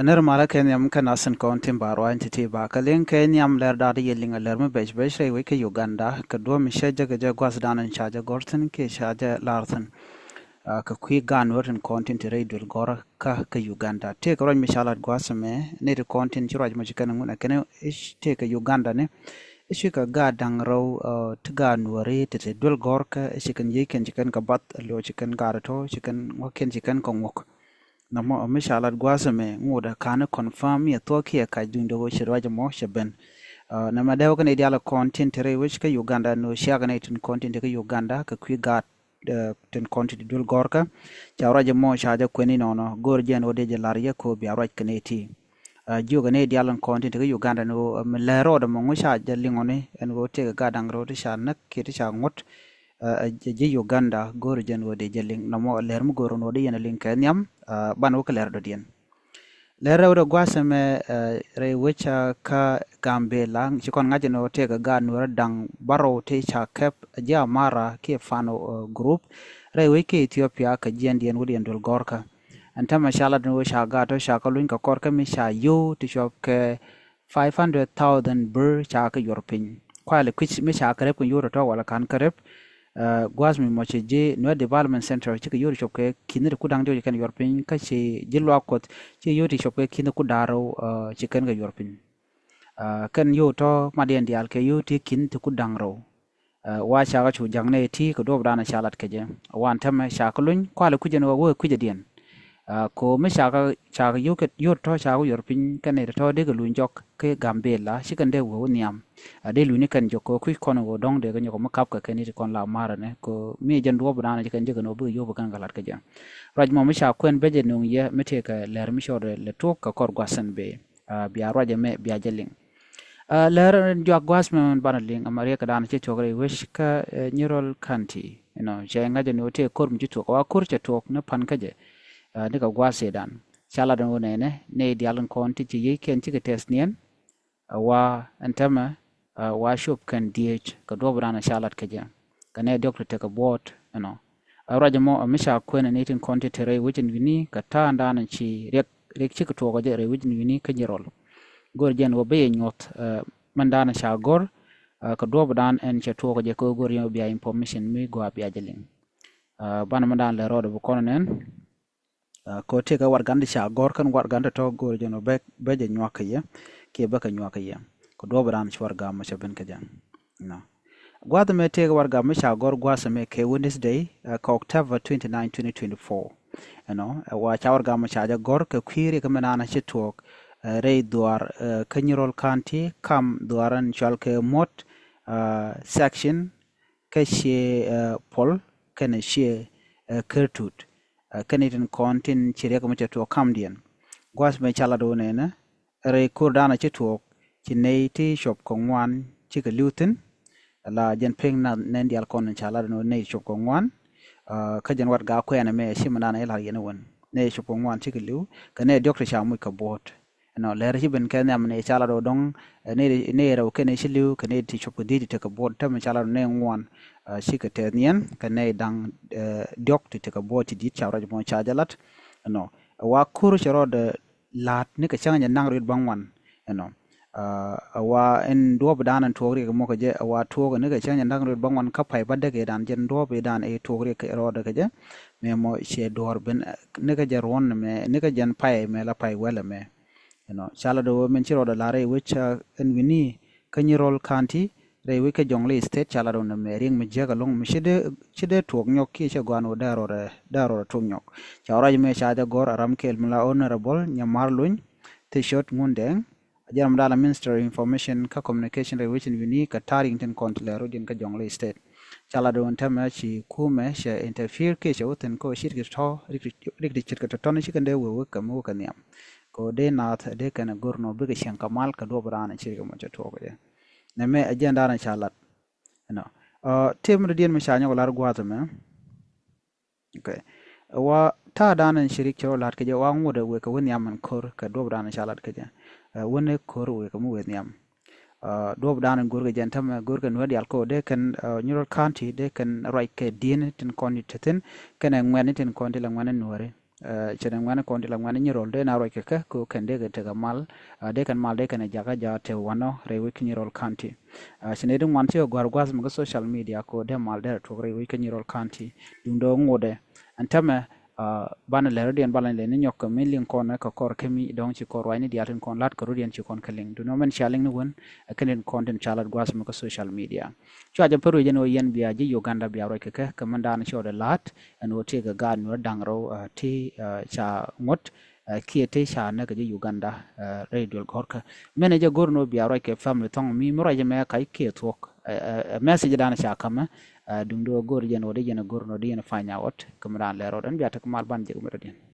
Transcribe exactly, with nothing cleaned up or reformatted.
Nɛr malä kɛ nhiam kä nasin kɔn tin ba ruany ti̱ti̱ ba kä liŋ kɛ nhiam lɛr da̱a̱t yɛ liŋ a lɛr mi bɛc bɛc rɛy wec kä Uganda kɛ duɔ̱m mi cä jɛ kɛ jɛ gua̱th da̱a̱n in ca jɛ gɔ̱r thi̱n kiɛ ca jɛ lar thi̱n. Kɛ kui̱ gan wär tin kɔn tin ti rɛy duël gɔ̱r kä kä Uganda tëëkɛ ruac mi ca lat gua̱th mɛ ni ti kɔn tin ci ruac mɔ ci kɛn ŋun a kɛn tëëkɛ Uganda ni i̱ ci kɛ gaat da̱ŋ rɛw ti gaat nuɔri ti ti duël gɔ̱r kä i̱ ci kɛn yiëc kɛn ci kɛn kɛ bath a liɔw ci kɛn gaat tɔ ci kɛn ŋuɔ̱k kɛn ci kɛn kɛ ŋuɔ̱k. Nɔmɔ mi ca lat gua̱a̱th ɛmɛ ŋot ɛ ka̱n confirm yɛ thuɔ̱k kiɛ kac duundɛ ɣöö ci ruac ɛmɔ cɛ ben. Nɛmɛ dee wä kä nɛy diaal kɔn tin te rɛy wec kä Uganda ni ɣöö ciakɛ nɛy tin kɔn tin te kä Uganda kɛ kui̱ gaat tin kɔn tin te duel gɔ̱rkä. Ca ruac ɛmɔ ca jɛ kuɛn inɔnɔ go̱o̱r jɛn ɣöö dee jɛ la̱r yɛ ko̱o̱p bia ruac kɛ nɛy ti. Jiökɛ nɛy diaal kɔn tin te kä Uganda ni ɣöö mi lɛr rɔɔdɛ mɔ ŋu ca jɛ liŋɔni ɛn ɣöö tëëkɛ gaat da̱ŋ rɛw ti ca näk kiɛ ti ca ŋuɔ̱t. Ɛ ji̱ Uganda go̱o̱ri jɛn ɣöö dee jɛ liŋ nɔmɔ lɛr mi go̱o̱r ɣöö dee yɛn liŋ kɛ nhiam. Ban wä kä lɛr dɔ̱diɛn. Lɛr rɛw dee gua̱a̱th ɛmɛ rɛy wec kä Gambela ci kɔn ŋa̱c ɛn ɣöö tëëkɛ gaat nuɔ̱ɔ̱rä da̱ŋ bärɔw tëë ca kɛp ji̱ Amara kiɛ Fano group rɛy wec kä Ethiopia kɛ jiɛndiɛn wä diɛn duel gɔ̱rkä. Ɛn täämɛ ca lat ɛn ɣöö ca gaat tɔ ca kɛ luny kɛ kɔr kä mi ca yio̱w ti cuɔp kɛ five hundred thousand birr ca kɛ yuɔr piny. Kualɛ kui̱c mi ca kɛ rep kɛ yuɔr tɔ̱tɔ̱ walɛ ka̱n kɛ rep. Gua̱a̱th mi mɔ ci ji̱ Nuer Development Center cikɛ yuɔr cop kɛ ki̱n ti ku da̱ŋ diɔ̱k ci kɛn yuɔr piny kä ci ji̱ luaak Kuɔth cikɛ yuɔr ti cop kɛ ki̱n ti ku da̱ŋ rɛw ci kɛn kɛ yuɔr piny. Kɛn yuɔr tɔ̱ mat yɛn diaal kɛ yuɔr ti ki̱n ti ku da̱ŋ rɛw. Wa cakɛ cu ja̱ŋ nɛy ti kɛ duɔ̱ɔ̱p da̱a̱n ca lat kɛ jɛ. Wan täämɛ cakɛ luny kualɛ kui̱c ɛn ɣöö wä kui̱c ɛ diɛn. Ko mi cakɛ cakɛ yot tɔ̱ cakɛ yuɔr piny kɛn nɛy tɔ̱ dee kɛ luny jɔk kä Gambela ci kɛn dee wä wä nhiam. Dee luny ni kɛn jɔk ko kui̱c kɔn ɣöö dɔ̱ŋ dee kɛ nyɔk mi kap kɛ kɛn i̱ ti kɔn la marɛ ni ko mi jɛn duɔ̱ɔ̱p da̱a̱n ci kɛn jɛ kɛ ni wä bikɛ yop kɛn kɛ lat kɛ jɛ. Ruac mɔ mi ca kuɛn bɛ jɛ nuŋ yɛ mi tëëkɛ lɛr mi cɔɔdɛ lɛ tuɔk kɛ kɔr gua̱th ɛn bee. Bia ruac ɛmɛ bia jɛ liŋ. Lɛr juak gua̱a̱th mɛ banɛ liŋ ɛmɛ riɛk kɛ da̱a̱n ci tuɔk rɛy wec kä Nyirol County. Inɔ cɛ ŋa̱c ɛn ɣöö tëë ko̱r mi ci tuɔk wa ko̱r cɛ tuɔk ni pan kä jɛ. Ni kɛ gua̱a̱th cɛ da̱a̱n ca lat ɛn ɣöö nɛnɛ nɛy diaal in kɔn ti ci yiëc kɛn cikɛ tɛth niɛn. Wa ɛn täämɛ wa cop kɛn diec kɛ duɔ̱ɔ̱p da̱a̱n ca lat kɛ jɛ. Kɛ nɛy diɔ̱k ti tekɛ buɔɔt ɛnɔ. Ruac ɛmɔ mi ca kuɛn ɛn i̱ tin kɔn ti te rɛy wec ɛn wi̱ni kɛ ta̱a̱ ɛn da̱a̱n ci riɛk riɛk cikɛ tuɔɔk ɔ jɛ rɛy wec ɛn wi̱ni kä Nyirol. Go̱r jɛn wä ben yɛ nyuɔth mɛn da̱a̱n ca go̱r kɛ duɔ̱ɔ̱p da̱a̱n ɛn cɛ tuɔɔk ɔ jɛ kɛ go̱r yɛn wä bia information mi gɔaa bia jɛ liŋ. Banɛ mɛn da̱a̱n lɛ rɔɔdɛ bi kɔn nɛn. Kɛ tëëkɛ warɛgani ti ca gɔ̱r kɛn warɛgani tɔ̱tɔ̱ go̱o̱r jɛn ɔ bɛ jɛ nyuak kɛ yɛ kiɛ bä kɛ nyuak kɛ yɛ. Kɛ duɔ̱ɔ̱p da̱a̱n ci warɛga mɔ cɛ ben kɛ jɛ. Gua̱a̱th ɛmɛ tëëkɛ warɛga mi ca gɔ̱r gua̱a̱th ɛmɛ kɛ Wednesday kɛ October twenty nine, twenty twenty four. Ɛnɔ ɛ wa ca warɛga mɔ ca jɛ gɔ̱r kɛ kui̱ riɛk mi naan ci tuɔɔk rɛy dhuaar kä Nyirol County kam dhuaar ɛn cual kɛ Mot section kä ciɛ Pol kɛnɛ ciɛ Kertut. Kɛn itin kɔn tin ci riɛk mi cɛ tuɔɔk kamdiɛn. Gua̱th mɛ ca lat wä nɛnɛ rɛy ko̱r da̱a̱n a ci tuɔɔk ci nɛy ti cuɔp kɛ ŋuan cikɛ li̱w thi̱n. La jɛn pek nath nɛn diaal kɔn ca lat wä nɛy cuɔp kɛ ŋuan. Kä jɛn wat ga kuɛɛnɛ mɛ ci mɛ da̱a̱n a i̱ lar yɛn wän nɛy cuɔp kɛ ŋuan cikɛ li̱w kɛ nɛy diɔ̱k ti ca muc kɛ buɔ̱ɔ̱t. Ɛnɔ lɛr ci ben kɛ nhiam ni ca lat ɔ dɔŋ ni rɛw kɛn ci li̱w kɛ ni ti cop kɛ dhi̱i̱t ti tekɛ buɔt tämɛ ca lat ɔ ni ŋuan. Cikɛ tɛth niɛn kɛ ni da̱ŋ diɔk ti tekɛ buɔt ti di̱t ca ruac mɔ ca jɛ lat. Ɛnɔ wa kur cɛ rɔɔdɛ la̱t ni kɛ cäŋ jɛ naŋ ruit bä ŋuan. Ɛnɔ wa ɛn duɔp dan ɛn tuɔɔk riɛk mɔ kɛ jɛ wa tuɔɔk ni kɛ cäŋ jɛ naŋ ruit bä ŋuan kä pay bä däk idan jɛn duɔp idan ɛ tuɔɔk riɛk rɔɔdɛ kɛ jɛ. Mɛ mɔ ciɛ duɔr ben ni kɛ jɛ ruɔn mɛ ni kɛ jɛn pay mɛ la pay wɛlɛ mɛ. Ɛnɔ ca lat ɣöö min ci rɔɔdɛ la̱r rɛy wec ɛn wi̱ni kä Nyirol County rɛy wec kä Jonglei State ca lat ɣöö nɛmɛ riɛk mi jiäk ɛlɔ̱ŋ mi ci dee tuɔɔk nyɔk kiɛ cɛ gɔaa ni ɣöö dee rɔɔdɛ dee rɔɔdɛ tuɔɔk nyɔk. Ca ruac mɛ ca jɛ gɔ̱r a ram kɛl mi la Honorable Nyamar Luny Thicot Ŋundɛŋ. A jɛn ram da̱a̱n la Minister of Information kä Communication rɛy wec ɛn wi̱ni kɛ ta̱ri̱ŋ tin kɔn ti lɛr rɔ̱diɛn kä Jonglei State. Ca lat ɣöö tämɛ ci kumɛ cɛ interfere kiɛ cɛ wä thi̱n kä ɣöö cit kɛ tɔ̱ rik ti ce̱tkɛ tɔ̱tɔ̱ni ci kɛn dee wee wek kɛ mi wek kɛ nhiam. Kɛ ɣöö dee naath dee kɛn ɛ go̱r nɔ bikɛ cieŋ kɛ mal kɛ duɔp raan ɛ cit kɛ mɔ cɛ tuɔɔk kɛ jɛ. Nɛmɛ ɛ jɛn da̱a̱n ca lat. Ɛnɔ tëë mi dɔ̱diɛn mi ca nyɔk lar gua̱a̱th ɛmɛ. Okay. Wa ta̱a̱ da̱a̱n ɛn ci rik cɛ rɔ la̱t kɛ jɛ wa ŋot ɛ wek kɛ wä nhiam ɛn ko̱r kɛ duɔp da̱a̱n ca la̱t kɛ jɛ. Wänɛ ko̱r wek kɛ mi wee nhiam. Duɔp da̱a̱n ɛn go̱r kɛ jɛ ɛn tämɛ go̱r kɛ nuäär diaal kɛ wä dee kɛn Nyirol County dee kɛn ruac kɛ di̱i̱n tin kɔn ti te thi̱n kɛnɛ ŋuɛ̈tni tin kɔn ti la ŋuɛ̈tni nuääri. Cɛ ni ŋuɛ̈ni kɔn ti la ŋuɛ̈ni nyirol dee na ruac kɛ kɛ ko kɛn dee kɛ tekɛ mal, dee kɛn mal dee kɛn jakä ja te wanɔ rɛy wec kä Nyirol County. Cɛ ni di ŋuan ci kɛ gɔ̱a̱r gua̱th mi kä social media ko dee mal dee rɛ tuɔk rɛy wec kä Nyirol County. Duŋdɛ ŋotdɛ ɛn tämɛ banɛ lɛ rɔ̱diɛn balany lɛ ni nyɔk kɛ mi liŋ kɔn kɛ kɔr kɛ mi dɔ̱ŋ ci kɔn ruacni diaal tin kɔn la̱t kɛ rɔ̱diɛn ci kɔn kɛ liŋ. Duŋdɛ mɛn cia liŋ ni wen ɛ kɛn tin kɔn tin ca la̱t gua̱th mi kä social media. Cua jɛ pär wec ɛn ɣöö yɛn bia ji̱ Uganda bia ruac kɛ kɛ kɛ mɛn da̱a̱n cɔɔdɛ la̱a̱t ɛn ɣöö tëëkɛ gaat nuɔ̱ɔ̱r da̱ŋ rɛw ti ca ŋuɔ̱t kiɛ ti ca näk kɛ ji̱ Uganda rɛy duel gɔ̱rkä. Mɛn ɛ jɛ go̱r ni ɣöö bia ruac kɛ family thɔ̱ŋ mi mi ruac ɛmɛ kac kiɛ thuɔ̱k. Message da̱a̱n ca ka̱mä duŋdu ɣöö go̱r jɛn ɣöö di jɛn go̱r ni ɣöö di jɛn find out kɛ mɛn da̱a̱n lɛr ɣöö ɛn bia tek mal ban jɛ kɛ mɛn rɔ̱diɛn.